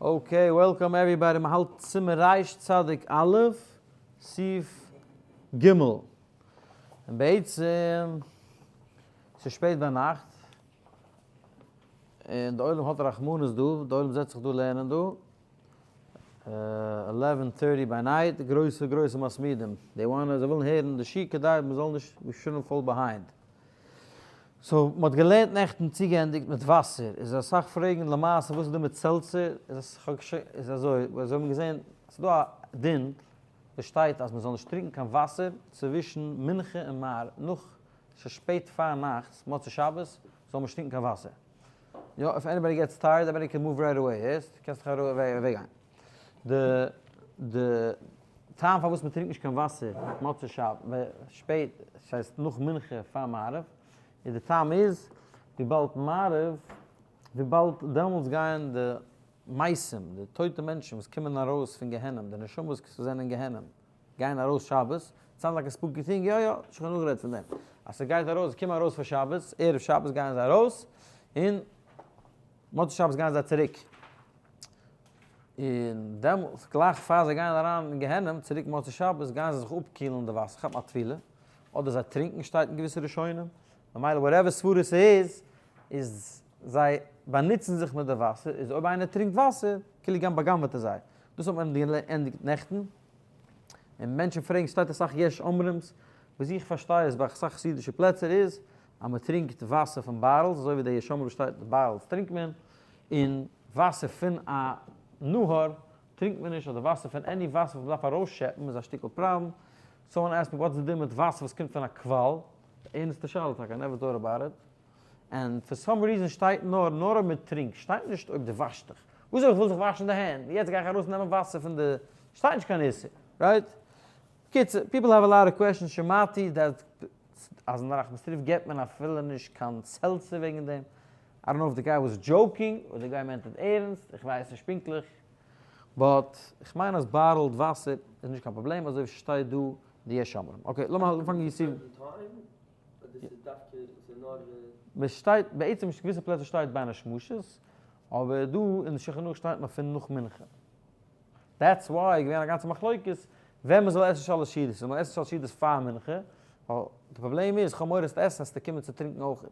Okay, welcome everybody, מען האלט סימן ריש צדיק א', סעיף ג'. און בעצם, ס'איז שפעט ביינאכט, און די עולם האט רחמנות דא, די עולם זעצט זיך דא לערנען דא, eleven thirty by night, גרויסע גרויסע מתמידים, they wanna, זיי ווילן הערן די שיעור כדי מען זאל נישט, we shouldn't fall behind. So, מ'האט געלערנט נעכטן צוגעענדיגט מיט וואסער, איז אסאך פרעגן למעשה וואס איז דא מיט seltzer, איז אזוי, אזוי האט מען געזען, ס'איז דא א דין וואס שטייט אז מ'זאל נישט טרינקן קיין וואסער צווישן מנחה און מעריב, נאך ס'איז שפעט פארנאכטס, מוצאי שבת, זאל מען נישט טרינקן קיין וואסער. יא, if anybody gets tired, everybody can move right away, הערסט? קענסט דיך אוועקגיין. די די טעם פארוואס מען טרינקט נישט קיין וואסער מוצאי שבת שפעט, ס'הייסט נאך מנחה פאר מעריב, איז די טעם איז וויבאלד מעריב, וויבאלד דעמאלטס גייען די מתים, די טויטע מענטשן וואס קומען ארויס פון גיהנום, די נשמות וואס זענען אין גיהנום, גייען ארויס שבת, sound like a spooky thing, יא יא, שוין נאכגערעדט פון דעם, אז ס'גייט ארויס, זיי קומען ארויס פאר שבת, ערב שבת גייען זיי ארויס, און מוצאי שבת גייען זיי צוריק. און דעמאלטס, גלייך פאר זיי גייען אריין אין גיהנום, צוריק מוצאי שבת, גייען זיי זיך אפקילן די וואסער, כאפן א טבילה, אדער זיי טרינקען שטייט אין געוויסע ראשונים, ממילא whatever סברה ס'איז, איז זיי באנוצן זיך מיט די וואסער, איז אויב איינער טרינקט וואסער, כאילו גם בא'גנב'עט ער זיי. דאס האט מען געענדיגט נעכטן, און מענטשן פרעגן, שטייט אסאך יש אומרים'ס, וואס איך פארשטיי איז ביי אסאך חסידישע פלעצער איז, אז מען טרינקט וואסער פון bottles, אזוי ווי די יש אומרים שטייט bottles טרינקט מען, און וואסער פון א נהר טרינקט מען נישט, אדער וואסער פון any וואסער וואס מ'דארף ארויסשעפן איז א שטיקל פראבלעם. Someone asked me what's די דין מיט וואסער וואס קומט פון א קוואל? ערנסטע שאלה טאקע, I never thought about it. And for some reason שטייט נאר נאר אויב מ'טרינקט, שטייט נישט אויב דו וואשט דיך. וואס אויב איך וויל זיך וואשן די הענט, יעצט גיי איך ארויס נעמען וואסער פון די, שטייט נישט קיין איסור, right? בקיצור, people have a lot of questions, שמעתי that אז אין ראחמיסטריווקא געבט מען אפילו נישט קיין seltzer וועגן דעם. I don't know if the guy was joking אדער די guy מיינט עס ערנסט, איך ווייס נישט פונקטליך, but איך מיין אז bottled וואסער איז נישט קיין פראבלעם אזוי ווי ס'שטייט דא די יש אומרים. Okay, לאמיר אנפאנגען יסיב. שטייט בעצם אין געוויסע פלעצער שטייט בין השמשות, אבער דא אין די שולחן ערוך שטייט נאר פון נאך מנחה. That's why איז געווען א גאנצע מחלוקת ווען מ'זאל עסן שלש סעודות, זאל מען עסן שלש סעודות פאר מנחה, ווייל די פראבלעם איז כ'האב מורא עסט עסן עסטו קומען צו טרינקן אויכעט.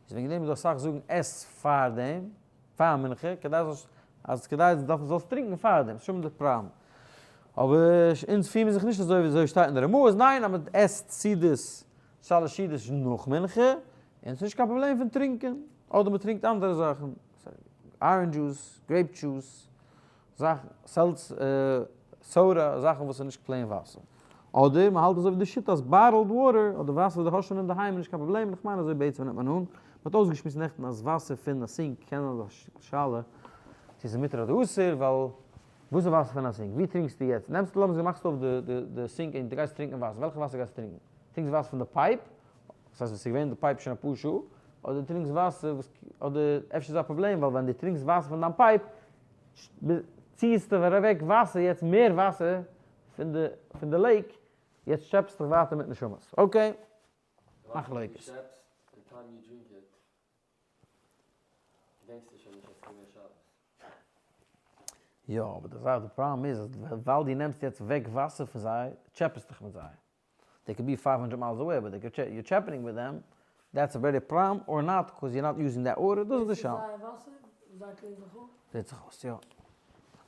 איז וועגן דעם איז דא אסאך זאגן עס פאר דעם, פאר מנחה, כדי זאלסט, אז כדי דארף זאלסט טרינקן פאר דעם, ס'איז שוין די פראבלעם. אבער אונז פירן מיר זיך נישט אזוי ווי אזוי שטייט אין די רמ"א, איז ניין אז מען עסט סעודות שלש סעודות נאך מנחה, און ס'איז נישט קיין פראבלעם פון טרינקען, אדער מען טרינקט אנדערע זאכן, orange juice, grape juice, זאכן, seltz, soda, זאכן וואס איז נישט plain וואסער. אדער מען האלט אזוי ווי די שיטה אז bottled water, אדער וואסער וואס דו האסט שוין אינדערהיים איז נישט קיין פראבלעם, איך מיין אזוי בעצם נעמט מען אן. מען האט אויסגעשמועסט נעכטן אז וואסער פון א sink קען זיין א שאלה צו ס'איז מותר אדער אסור, ווייל וואס איז וואסער פון א sink? ווי טרינקסטו יעצט? נעמסט לאמיר זאגן מאכסט אויף די sink און דו גייסט טרינקען וואסער, וועלכע וואסער גייסטו טרינקען? טרינקסט וואסער פון די pipe, דאס הייסט וואס איז געווען אין די pipe שוין אפאר שעה, אדער טרינקסט וואסער וואס, אדער אפשר איז א פראבלעם ווייל ווען דו טרינקסט וואסער פון דיין pipe ציעסטו אוועק וואסער יעצט מער וואסער פון די פון די lake, יעצט טשעפעסט דיך ווייטער מיט נשמות. Okay. מחלוקת. יא אבער די זאך די פראבלעם איז אז ווייל דו נעמסט יעצט אוועק וואסער פון זיי טשעפעסט דיך מיט זיי. They could be 500 miles away but they could you're טשעפענינג with them, that's already a problem or not cause you're not using that water, דאס איז די שאלה. זעט זיך אויס יא.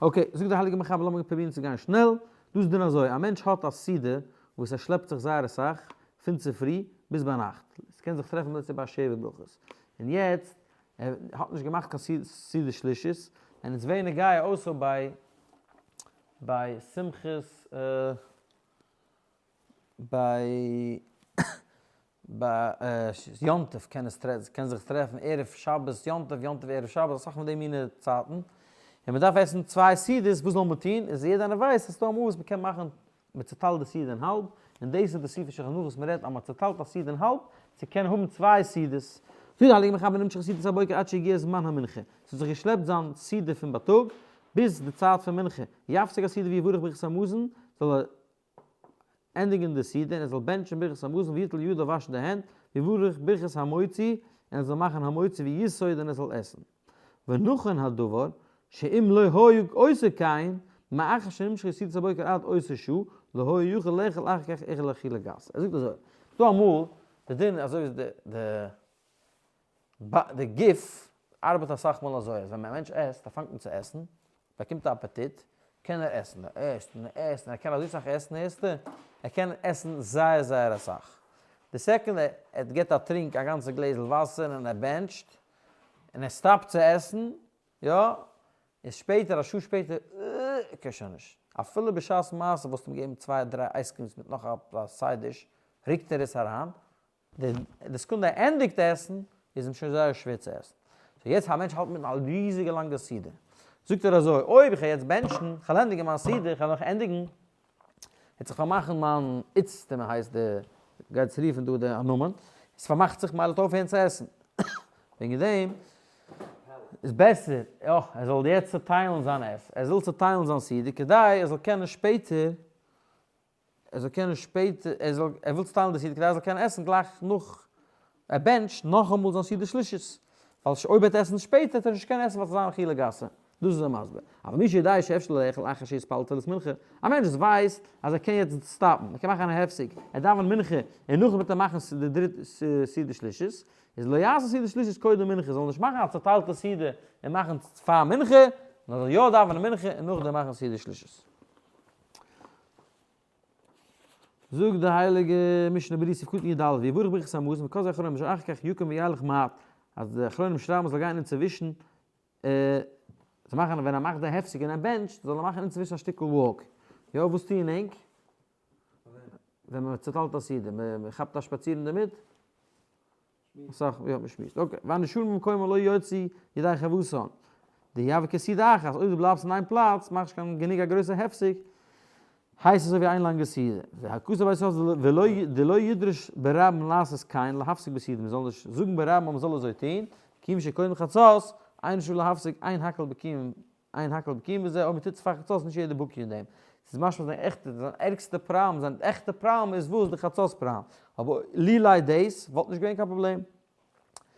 Okay, זאגט דער הייליגער מחבר לאמיר פרובירן צו גיין שנעל, דאס איז דין אזוי, א מענטש האט א סעודה וואס ער שלעפט זיך זייער אסאך, פון צופרי ביז ביינאכט, עס קען זיך טרעפן ביי ביי שבע ברכות, און יעצט ער האט נישט געמאכט קיין סעודה שלישית, און it's very נוגע also ביי ביי שמחות ביי ביי יום טוב קען עס קען זיך טרעפן ערב שבת יום טוב, יום טוב ערב שבת, אסאך פון די מיני צייטן, און מען דארף עסן צוויי סעודות, וואס זאל מען טון? איז יעדער איינער ווייסט אז ס'דא אמאל וואס מען קען מאכן, מען צעטיילט די סעודה אין האלב, און דאס איז די סעיף שולחן ערוך וואס מען רעדט אז מען צעטיילט א סעודה אין האלב, צו קענען האבן צוויי סעודות. זאגט די הייליגע מחבר נמשך סעודת הבוקר עד שהגיע זמן המנחה, ס'האט זיך געשלעפט זיין סעודה פון בייטאג ביז די צייט פון מנחה, יפסיק הסעודה ויברך ברכת המזון, זאל ער ענדיגן די סעודה און ער זאל בענטשן ברכת המזון ויטול ידיו וואשן די הענט, ויברך ברכת המוציא און ער זאל מאכן המוציא ויסעוד און ער זאל עסן. ונכון הדבר. שאם לא היה עושה כן, מאחר שנמשכה סעודת הבוקר עד אותה שעה, לא היה יכול לאכול אחר כך אלא אכילה גסה. ער זאגט אזוי, ס'דא אמאל די דין אזוי ווי די די גוף ארבעט אסאך מאל אזוי אז ווען א מענטש עסט, ער פאנגט אן צו עסן, באקומט א אפעטיט, קען ער עסן, ער עסט און ער עסט און ער קען אזוי סאך עסן הערסטו? ער קען עסן זייער זייער אסאך. די second ער גיבט א טרינק א גאנצע גלעזל וואסער און ער בענטשט, און ער stop ט צו עסן, יא, איז שפעטער, א שעה שפעטער, אה, ער קען שוין נישט. אפילו בשעת מעשה וואלסטו אים געגעבן צוויי דריי ice creams מיט נאך א side dish, רוקט ער עס אריין, די סעקונדע ער ענדיגט עסן, איז אים שוין זייער שווער צו עסן. so יעצט א מענטש האלט מיטן א ריזיגע לאנגע סעודה. זאגט ער אזוי, אויב איך וועל יעצט בענטשן, כ'וועל ענדיגן מיין סעודה, כ'וועל נאך ענדיגן, וועט זיך פארמאכן מיין איצטער, הייסט די, גייט עס רופן דא די א נאמען, עס פארמאכט זיך מילא אויפהערן צו עסן. וועגן דעם איז בעסער, יא, ער זאל יעצט צוטיילן זיין עס, ער זאל צוטיילן זיין סעודה כדי ער זאל קענען שפעטער, ער זאל קענען שפעטער, ער זאל, ער וויל צוטיילן די סעודה כדי ער זאל קענען עסן גלייך נאך ער בענטשט נאכאמאל זיין סעודה שלישית, ווייל אויב ער וועט עסן שפעטער וועט ער נישט קענען עסן ווייל ס'זאל זיין אכילה גסה. דאס איז ער מסביר. אבל מי שיודע שאפשר לאכול אחר שיתפלל תפילת מנחה, א מענטש וואס ווייסט אז ער קען יעצט stop ן, ער קען מאכן א הפסק, ער דאווענט מנחה און נאכדעם וועט ער מאכן די דריטע סעודה שלישית, איז לא יעשה סעודה שלישית קודם מנחה, זאל נישט מאכן א צוטיילטע סעודה און מאכן פאר מנחה, נאר זאל יא דאווענען מנחה און נאכדעם מאכן סעודה שלישית. זאגט די הייליגע משנה ברורה סעיף קטן י ד, ויברך ברכת המזון וכתבו אחרונים שאחר כך יקום וילך מעט, אז די אחרונים שרייבן אז זאל גיין אינצווישן, צו מאכן ווען ער מאכט די הפסק און ער בענטשט זאל ער מאכן אינצווישן א שטיקל walk, יא וואס טוען ענק? ווען מען צוטיילט א סעודה, מען כאפט א שפאציר אינדערמיט? אסאך, יא, מען שמועסט, okay, והנשארים במקומן לא יצאו ידי חובתן, דיהוי כסעודה אחת, אויב דו בלייבסט אין איין פלאץ, מאכסט קיין גענוג א גרויסע הפסק, הייסט עס אזוי ווי איין לאנגע סעודה, והכתב בית יוסף ולא דלא ידרש ברבים לעשות כן להפסיק בסעודה, מען זאל נישט זאגן ברבים אז מען זאל אזוי טון, כיוון שקודם חצות, אין שעה להפסיק אין הכל בקיאים אין הכל בקיאים בזה, אויב מען טוט עס פאר חצות איז נישט יעדער בקי אין דעם. ס'איז משמע זיין עכטע, זיין ערגסטע פראבלעם, זיין עכטע פראבלעם איז וואס? די חצות פראבלעם. אבער לולי דאס וואלט נישט געווען קיין פראבלעם.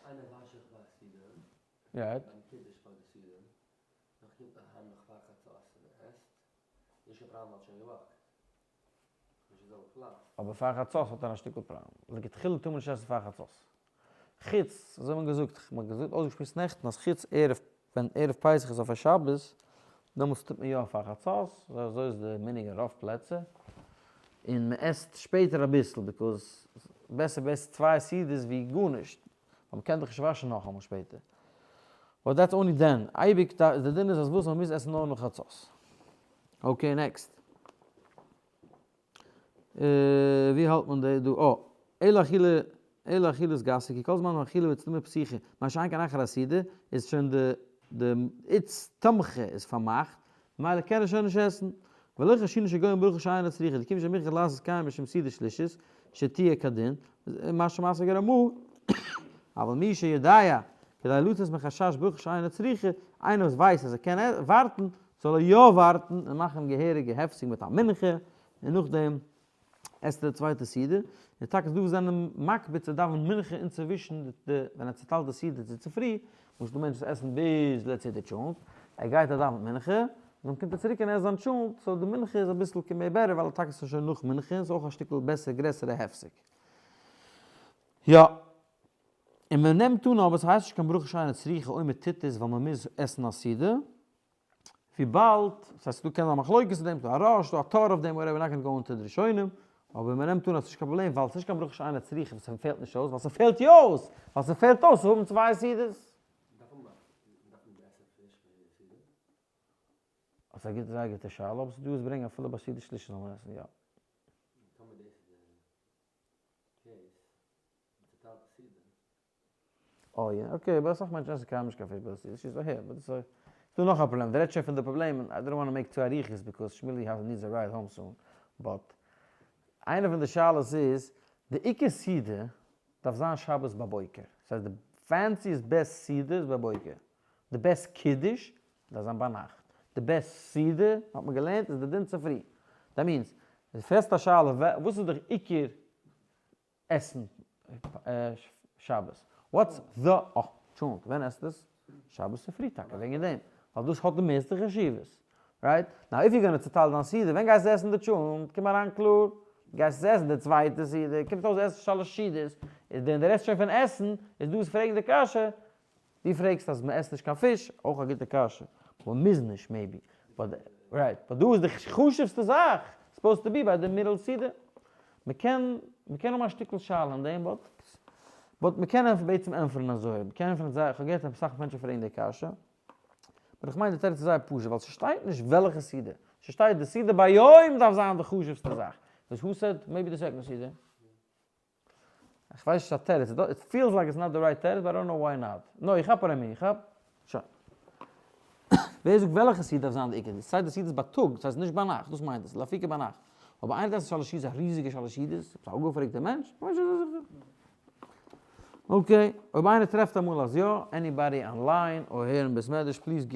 איינער וואשט זיך ביי א סעודה, ביים קידוש פאר די סעודה, נאך קומט אהיים נאך פאר חצות און ער עסט, נישט קיין פראבלעם האט שוין גע walk ט. נישט די זעלבע פלאץ. אבער פאר חצות האט ער א שטיקל פראבלעם. לכתחילה טאר מען נישט עסן פאר חצות. חוץ, אזוי האט מען געזאגט, מ'האט געזאגט אויסגעשמועסט נעכטן אז חוץ ערב, ווען ערב פסח איז אויף א שבת, דעמאלטס טוט מען יא פאר חצות, אזוי איז די מנהג אין רוב פלעצער, און מען עסט שפעטער אביסל, because בעסער בעסער צוויי סעודות ווי גארנישט, ווייל מ'קען דאך נישט וואשן נאכאמאל שפעטער. but that's only then, אייביג די דין איז אז וואס מ'מוז עסן נאר נאך חצות. okay next. ווי האלט מען דא? אה, אלא אכילה, אלא אכילת גסה, כי כל זמן האכילה ואיצטמא פתיחה, מה שאין כן אחר הסעודה, איז שוין די די איצטמכא איז פארמאכט, ממילא קען ער שוין נישט עסן. ולא חיישינן שגורם ברכה שאינה צריכה, דכיון שמוכרח לעשות כן משום סעודה שלישית, שתהיה כדין, מה שמסיק הרמ"א, אבל מי שיודע, כדי לצאת מחשש ברכה שאינה צריכה, איינער וואס ווייסט אז ער קען ווארטן, זאל ער יא ווארטן און מאכן געהעריגע הפסק מיט א מנחה, און נאכדעם עסט ער די צווייטע סעודה, און טאקע איז דא וואס זענען מקפיד צו דאווענען מנחה אינצווישן די ווען ער צוטיילט די סעודה צו צופרי, למשל דא מענטשן וואס עסן ביז let's say די טשולנט, ער גייט ער דאווענט מנחה, און דאן קומט ער צוריק און עסט זיין טשולנט, so די מנחה איז אביסל כמעט בעטער ווייל טאקע ס'איז שוין נאך מנחה און ס'איז אויך א שטיקל בעסער גרעסערע הפסק. יא. און מען נעמט אן אבער ס'הייסט נישט קיין ברכה שאינה צריכה אויב מען טוט עס ווייל מען מוז עסן א סעודה, וויבאלד, ס'הייסט דא קען זיין מחלוקת אין דעם, ס'דא א ראש, ס'דא א טור אויף דעם, whatever, not gonna go into די ראשונים, אבער מען נעמט אן אז ס'נישט קיין פראבלעם ווייל ס'נישט קיין ברכה שאינה צריכה וואס ס'פעלט נישט אויס, ווייל ס'פעלט יא אויס, ווייל ס'פעלט אויס צו האבן צוויי סעודות. דארף מען עסן פיש ביי יעדע סעודה? ס'איז א גוטע זייער גוטע שאלה, אבער ס'דא וואס ברענגען אפילו ביי סעודה שלישית זאל מען עסן יא. טאמער דאס איז די case, מ'צוטיילט די סעודה. אוי יא, okay, אבער אסאך מענטשן עסן קיינמאל נישט קיין פיש ביי די סעודה, ס'איז אהער, but ס'איז דא נאך א פראבלעם, דו רעדסט שוין פון די פראבלעמען, I don't wanna make too אריכות because שמילי has needs a ride home soon, but איינע פון די שאלות איז, די עיקר סעודה דארף זיין שבת בבוקר, ס'הייסט די fanciest best סעודה איז בבוקר, די best קידוש דארף זיין ביינאכט, די best סעודה האט מען געלערנט איז די דין צופרי, that means, דו פרעגסט א שאלה וואס איז די עיקר עסן שבת? what's the אה, טשולנט, ווען עסט עס? שבת צופרי טאקע וועגן דעם. ווייל דאס האט די מערסטע חשיבות. Right? Now if you gonna צוטיילן דיין סעודה, ווען גייסטו עסן די טשולנט? קום אריין קלאר. גייסט עס עסן די צווייטע סעודה, קומט אויס עסן שלש סעודות, איז דען די רעדסט שוין פון עסן, איז דא וואס פרעגן די קשיא, דו פרעגסט אז מען עסט נישט קיין פיש, אויך א גוטע קשיא, מען מוז נישט maybe, but right, but דא איז די חשוב'סטע זאך, supposed to be ביי די middle סעודה. מען קען, מען קען האבן א שטיקל שאלה אין דעם, but, but מען קען בעצם ענטפערן אזוי, מען קען ענטפערן זייער, כ'האב געהערט אסאך מענטשן פרעגן די קשיא, but איך מיין די תירוץ איז זייער פשוט, ווייל ס'שטייט נישט וועלכע סעודה, ס'שטייט די סעודה ביום דארף זיין די חשוב'סטע זאך, איז who said maybe די second סעודה? איך ווייס נישט א תירוץ, it feels like it's not the right תירוץ, but I don't know why not. No, איך כאפ ארום, איך כאפ. שוין. ווער זאגט וועלכע סעודה דארף זיין די עיקר? ס'הייסט די סעודה איז בייטאג, ס'הייסט נישט ביינאכט, דאס מיינט עס, לאפוקי ביינאכט. אבער איינער עסט שלש סעודות, א ריזיגע שלש סעודות, עפעס א אפגעפרעגטער מענטש, okay, אויב איינער טרעפט אמאל אז יא, anybody online or הער אין בית מדרש, please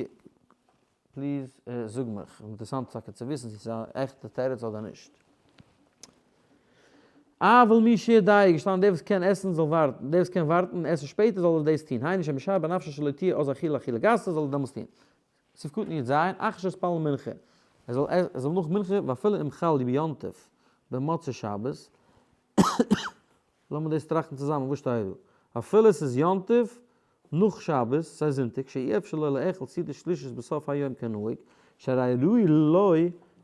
please זאג מיך, אינטערעסאנט טאקע צו וויסן צו ס'איז א עכטע תירוץ אדער נישט. אבל מי שיודע איז געשטאנען דער וואס קען עסן זאל ווארטן, דער וואס קען ווארטן און עסן שפעטער זאל ער דאס טון, היינו שמשער בנפשו שלא תהיה אז אכילה אכילה גסה זאל ער דעמאלס טון. סעיף קטן י ז, אחר שהתפלל מנחה, ער זאל ער זאל נאך מנחה ואפילו אם חל ביום טוב במוצאי שבת, לאמיר דאס טראכטן צוזאמען, וואס שטייט דא? אפילו עס איז יום טוב נאך שבת, ס'איז זונטאג, שאי אפשר לו לאכול סעודה שלישית בסוף היום כנהוג, שהרי ראוי לו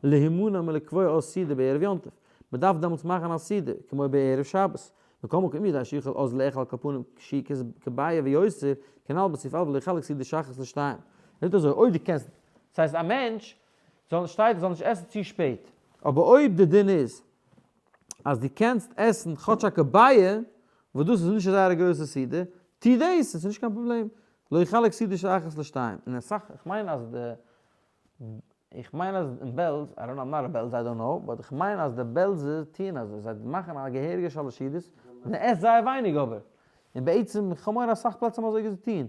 להימנע מלקבוע אז סעודה בערב יום טוב. מען דארף דעמאלטס מאכן א סעודה, כמו בערב שבת. מכל מקום אם יודע שיכול אז לאכול על כל פנים שהיא כביעה ויותר, כנ"ל בסעיף א' ולא יחלק סעודה שחרית לשתיים. זאגט אזוי, אויב דו קענסט, ס'הייסט א מענטש זאל, שטייט ער זאל נישט עסן צו שפעט, אבער אויב די דין איז אז דו קענסט עסן כאטש א כביעה, וואס דאס איז נישט זייער א גרויסע סעודה, טו דאס, עס איז נישט קיין פראבלעם. לא יחלק סעודה אחת לשתיים. און אסאך, איך מיין אז די, איך מיין אז אין בעלז, I don't know, I'm not a בעלז, I don't know, but איך מיין אז די בעלזער טוען אזוי, זיי מאכן א געהעריגע שלש סעודות, מען עסט זייער ווייניג אבער, און בעצם, איך האב מורא אסאך פלעצער האבן אזוי געטון.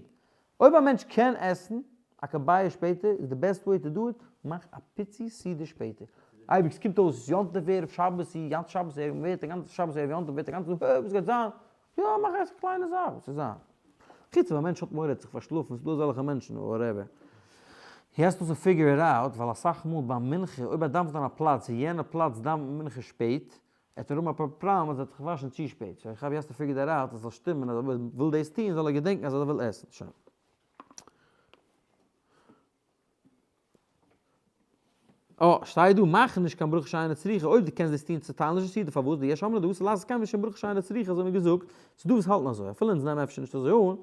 אויב א מענטש קען עסן א כביעה שפעטער איז די best way to do it, מאך א פיצי סעודה שפעטער. אייביג ס'קומט אויס יום טוב ערב שבת און גאנץ שבת ערב מ'ווערט א גאנצע שבת ערב יום טוב ווערט א גאנצע הע וואס גייט זיין? יא מאך עס א קליינע זאך וואס איז זיין? חוץ אויב א מענטש האט מורא ער האט זיך פארשלאפן ס'דא אזעלכע מענטשן whatever. He has to figure it out ווייל אסאך מאל ביי מנחה אויב ער דאווענט אין א פלאץ און יענע פלאץ דאווענט מנחה שפעט ער האט ארום אפאר פראבלעם אז ער האט זיך געוואשן צו שפעט, so איך האב has to figure that out אז ס'זאל שטימען אז אויב ער וויל דאס טון זאל ער געדענקן אז ער וויל עסן, שוין. אה, שטייט דא מאך נישט קיין ברכה שאינה צריכה, אויב דו קענסט דאס טון צוטייל נישט די סעודה, פארוואס די יש אומרים דאסור לעשות כן משום ברכה שאינה צריכה אזוי האט מען געזאגט, ס'דא וואס האלטן אזוי, אפילו אונז נעמען אפשר נישט אזוי אן,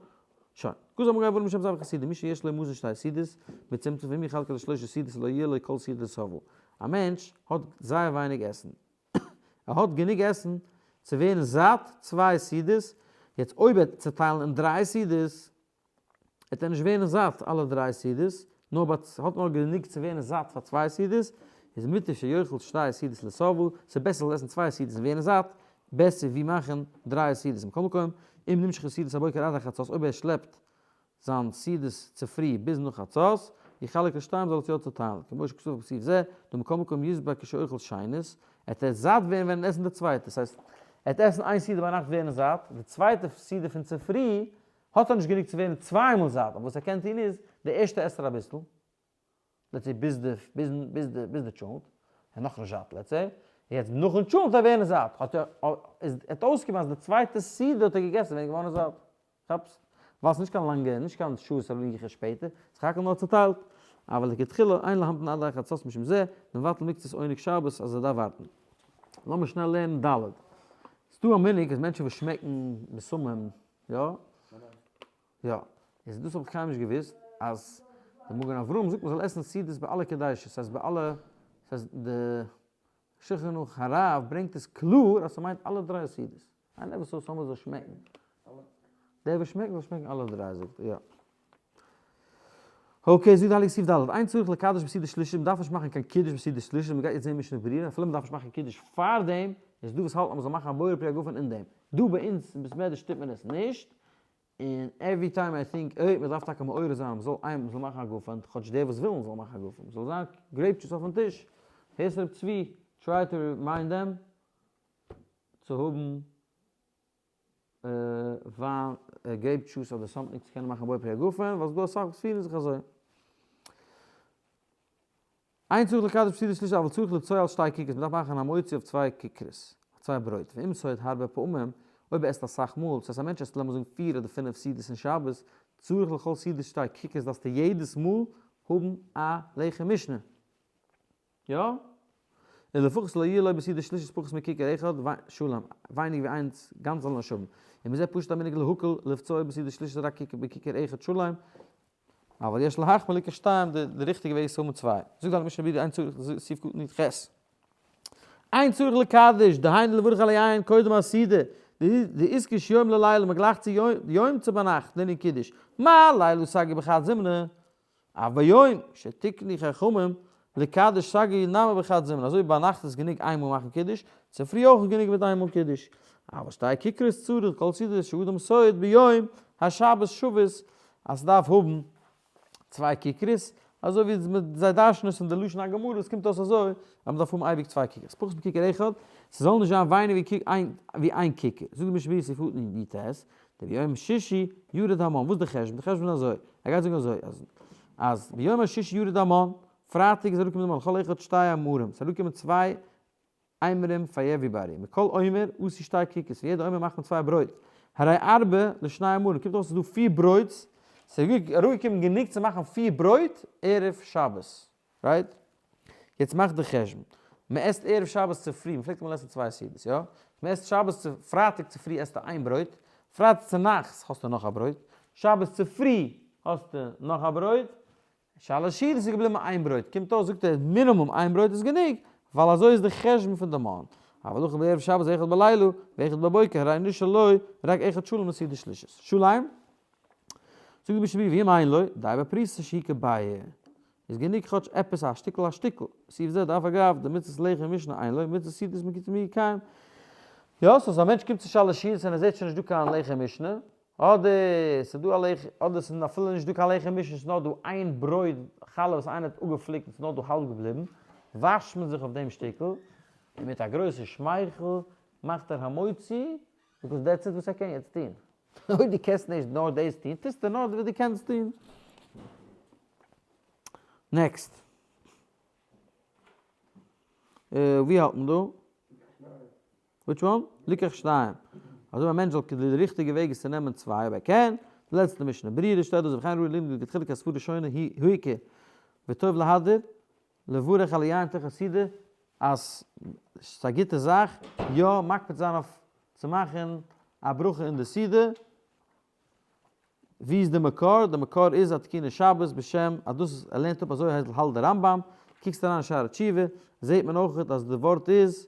שוין. כז אמר גאון משם זיין חסידים, מי שיש לו מזון שתי סעודות, בצמצום ואם יחלק לשלושה סעודות לא יהיה לו כל סעודה לשובע. א מענטש האט זייער ווייניג עסן, ער האט גענוג עסן צו ווערן זאט צוויי סעודות, יעצט אויב ער וועט צעטיילן אין דריי סעודות, וועט ער נישט ווערן זאט אלע דריי סעודות, נאר ביי האט נאר גענוג צו ווערן זאט פאר צוויי סעודות, איז מוטב שיאכל שתי סעודות לשובע, ס'איז בעסער זאל עסן צוויי סעודות און ווערן זאט, בעסער ווי מאכן דריי סעודות. מכל מקום, אם נמשכה סעודת הבוקר עד החצות, אויב ער שלעפט זיין סעודות צופרי ביז נאך חצות, יחלק לשתיים זאל עס יא צוטיילן, כמו שכתוב בסעיף זה, דמכל מקום ישבע כשאוכל שנית, עט ער זאט ווערן ווען עסן די צווייטע, ס'הייסט, ער עט עסן איין סעודה ביינאכט ווערן זאט, די צווייטע סעודה פון צופרי האט ער נישט גענוג צו ווערן צוויי מאל זאט, אבער וואס ער קען טון איז, די ערשטע עסט ער אביסל, let's say ביז די ביז ביז די ביז די טשולנט, ער נאכנישט זאט let's say, יעצט נאכן טשולנט ער ווערן זאט, האט ער איז עט אויסקומען אז די צווייטע סעודה האט ער געגעסן ווען ער געווארן זאט. כאפסט? ווייל ס'נישט קיין לאנגע, נישט קיין שעות ארוכה שפעטער, סך הכל נאר צוטיילט. אבל לכתחילה אין להמתין עד אחר חצות משום זה, מבטל מקצת עונג שבת אז ער דארף ווארטן. לאמיר שנעל לערנען ד'. ס'דא א מנהג אז מענטשן וואס שמעקן בשמים, יא? יא. איז דאס האב איך קיינמאל נישט געוואוסט, אז די מגן אברהם זאגט מ'זאל עסן סעודות ביי אלע קדשות, ס'הייסט ביי אלע, ס'הייסט די שולחן ערוך הרב ברענגט עס קלאר אז ס'מיינט אלע דריי סעודות. איינער וואס זאל סאמע זאל שמעקן. דער וואס שמעקט זאל שמעקן אלע דריי זאגט ער, יא. Okay, זאגט די הייליגע סעיף ד', אין צריך לקדש בסעודה שלישית, מ'דארף נישט מאכן קיין קידוש בסעודה שלישית, מ'גייט יעצט זען משנה ברורה, אפילו מ'דארף נישט מאכן קידוש פארדעם, איז דא וואס האלטן אז מ'זאל מאכן א בורא פרי הגפן אין דעם. דא ביי אונז אין בית מדרש טוט מען עס נישט, און every time I think, אוי, מ'דארף טאקע מעורר זיין אז מ'זאל איין, מ'זאל מאכן א גפן, כאטש דער וואס ווילן זאל מאכן א גפן, ס'זאל זיין grape juice אויפן טיש. הערסט ר' צבי, try to remind them צו האבן וויין, grape juice אדער something צו קענען מאכן בורא פרי הגפן, ווייל ס'דא אסאך וואס פירן זיך אזוי. אין צריך לקדש בסעודה שלישית אבל צריך לבצוע על שתי כיכרות, מ'דארף מאכן המוציא אויף צוויי כיכרות, אויף צוויי ברויט, ואם סועד הרבה פעמים, אויב ער עסט אסאך מאל, דאס הייסט א מענטש עסט לאמיר זאגן פיר אדער פינף סעודות אין שבת, צריך לכל סעודה שתי כיכרות דארפסטו יעדעס מאל האבן א לחם משנה. יא? ולפחות לא יהיה לו בסעודה שלישית פחות מכיכר אחד, שלם, ווייניג ווי איינס גאנץ זאל ער נישט האבן. ומזה פשט המנהג להקל לבצוע בסעודה שלישית רק בכיכר אחד שלם, אבל יש להחמיר ליקח שתיים, די ריכטיגע וועג איז צו האבן צוויי. זאגט די משנה ברורה אין צריך סעיף קטן י"ח. אין צריך לקדש, דהיינו לברך על היין קודם הסעודה, דאיתקש יום ללילה, מען גלייכט צו יום צו ביינאכט לענין קידוש, מה לילה סגי בחד זימנא, אף ביום שתקנו חכמים לקדש סגי נמי בחד זימנא, אזוי ווי ביינאכט איז גענוג איינמאל מאכן קידוש, צופרי אויך איז גענוג מיט איינמאל קידוש, אבל שתי כיכרות צריך כל סעודה שאדם סועד ביום השבת שבות אז ס'דארף האבן צוויי כיכרות, אזוי ווי זיי דרש'נען עס אין די לשון הגמרא, עס קומט אויס אזוי אז מ'דארף האבן אייביג צוויי כיכרות, פחות מכיכר אחד, ס'זאל נישט זיין ווייניגער ווי איין כיכר, זאגט די משנה ברורה סעיף קטן י"ט, דביום שישי יורד המן, וואס איז די חשבון? די חשבון איז אזוי, ער גייט זאגן אזוי, אז אז ביום השישי יורד המן, פרייטאג איז אראפגעקומען די מן, לכל אחד שתי עמרים, ס'איז אראפגעקומען צוויי עמרים פאר everybody, מכל עומר עשו שתי כיכרות, פון יעדע עומר מאכט מען צוויי ברויט, הרי ארבע לשני עמרים, קומט אויס ס'איז דא פיר ברויט, ס'איז אראפגעקומען גענוג צו מאכן פיר ברויט ערב שבת, right? יעצט מאך די חשבון, מען עסט ערב שבת צופרי, מען פלעגט אמאל עסן צוויי סעודות, יא? מען עסט שבת צו, פרייטאג צופרי עסטו איין ברויט, פרייטאג צונאכטס האסטו נאך א ברויט, שבת צופרי האסטו נאך א ברויט, שלש סעודות איז געבליבן איין ברויט, קומט אויס זאגט ער מינימום איין ברויט איז גענוג, ווייל אזוי איז די חשבון פון די מן, אבל אכל בערב שבת אחד בלילה ואחד בבוקר הרי נשאר לו רק אחד שלם לסעודה שלישית. שלם? זאגט די משנה ברורה ואם אין לו, די בפרוסה שהיא כביעה. איז גענוג כאטש עפעס א שטיקל א שטיקל. סעיף זה דאף אגב דמצות לחם משנה אין לו מצות סעודות מי קיים. יא, so אז א מענטש קומט צו שלש סעודות און ער זעט שוין נישט דא קיין לחם משנה, אדער ס'איז דא א לחם, אדער ס'איז אפילו נישט דא קיין לחם משנה, ס'איז נאר דא איין ברויט חלה וואס איינער האט אפגעפליקט און ס'איז נאר דא האלב געבליבן, וואשט מען זיך אויף דעם שטיקל, און מיט א גרויסע שמייכל מאכט ער המוציא, because that's it וואס ער קען יעצט טון. אויב דו קענסט נישט נאר דאס טון, טוסטו נאר וואס דו קענסט טון. Next. ווי האלט מען דא? Which one? ליקח שתיים. אזוי א מענטש זאל כדי די ריכטיגע וועג איז צו נעמען צוויי אויב ער קען. די לעצטע משנה ברורה שטייט דאס וכן ראוי ללמוד לכתחילה כי הסברה שונה היא העיקר וטוב להדיר לברך על היין תוך הסעודה אז ס'איז א גוטע זאך יא מקפיד זיין אויף צו מאכן א ברכה אין די סעודה. ווי איז די מקור? די מקור איז א תיקוני שבת בשם אז דאס איז ער לערנט אפ אזוי הייסט האלט די רמב"ם, קוקסט אריין אין שערי תשובה זעהט מען אויכעט אז די ווארט איז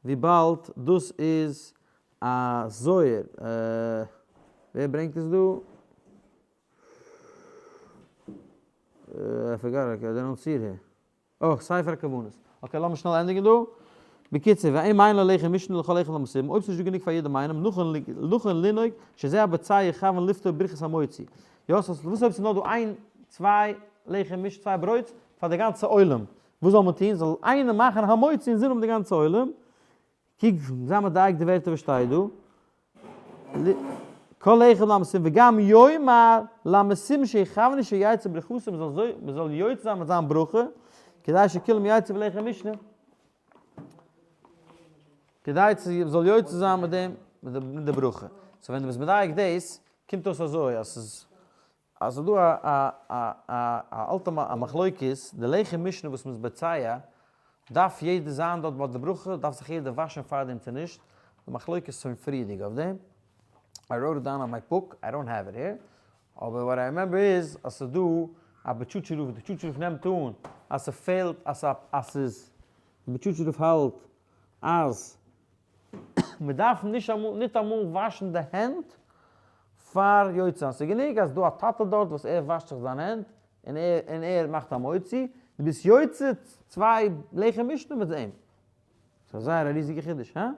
וויבאלד דאס איז א זוהר, ווער ברענגט עס דא? I forgot, I don't see it here. אוי, ספר הכוונות. Okay, לאמיר שנעל ענדיגן דא. בקיצור, ואם אין לו לחם משנה לכל אחד המסובים, אויב ס'נישט דא גענוג פאר יעדעם איינעם, נכון לנהוג שזה הבוצע יכוון לפטור ברכת המוציא. יא, so וואס אויב ס'איז נאר דא איין, צוויי לחם משנה, צוויי ברויט, פאר די גאנצע עולם? וואס זאל מען טון? זאל איינער מאכן המוציא אינזין האבן די גאנצע עולם? קוק, זיי מדייק די ווערטער וואס שטייט דא. כל אחד למסים וגם יאמר למסים שיכוונו שיצא ברכתו, מען זאל יוצא זיין מיט זיין ברכה, כדי שכולם יצאו בלחם משנה, כדי צו זאל יוצא זיין מיט דעם, מיט די ברכה. So ווען דו ביסט מדייק דאס, קומט אויס אזוי אז ס'איז אז ס'איז דא א א א א אלטע א מחלוקת, די לחם משנה וואס מ'איז בוצע, דארף יעדער זיין דארט ביי די ברכה, דארף זיך יעדער וואשן פארדעם צו נישט, די מחלוקת איז שוין פריערדיג אויף דעם, I wrote it down on my book, I don't have it here, אבער what I remember איז אז ס'איז דא א בוטשאטשער רב, די בוטשאטשער רב נעמט אן אז ס'פעלט אז ס'איז, די בוטשאטשער רב האלט אז מ'דארף נישט אמאל ניטאמאל וואשן די הענט פאר יוצא זיין, ס'איז גענוג אז דא א טאטע דארט וואס ער וואשט זיך זיין הענט און ער און ער מאכט א מוציא, דו ביסט יוצא צוויי לחם משנה מיט אים. ס'איז זייער א ריזיגע חידוש, הא?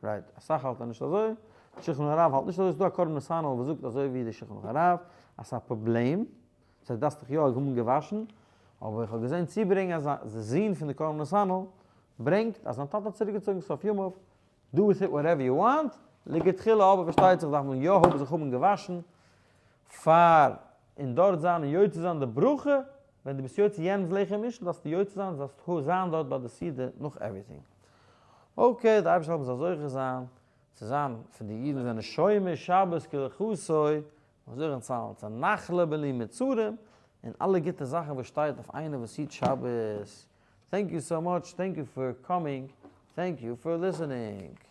Right, אסאך האלטן נישט אזוי, די שולחן הרב האלט נישט אזוי, ס'איז דא א קרבן נתנאל וואס זאגט אזוי ווי די שולחן הרב אז ס'איז א פראבלעם, ס'הייסט דארפסט דיך יא האבן געוואשן, אבער איך האב געזען צוברענגען אז די זון פון די קרבן נתנאל ברענגט אז זיין טאטע האט צוריקגעצויגן סוף ימיו, do with it whatever you want, לכתחילה אבער פארשטייט זיך דארף מען יא האבן זיך האבן געוואשן פאר און דארט זיין און יוצא זיין די ברכה. ווען דו ביסט יוצא יענעמ'ס לחם משנה דארפסטו יוצא זיין, זאלסט זיין דארט ביי די סעודה נאך everything. Okay, די אייבערשטער זאל זאל זוכה זיין צו זיין פון די אידן וואס זענען שומר שבת כהלכתו, און זוכה זיין צו נחלה בלי מצרים, און אלע גוטע זאכן וואס שטייט אויף איינער וואס היט שבת. Thank you so much, thank you for coming, thank you for listening.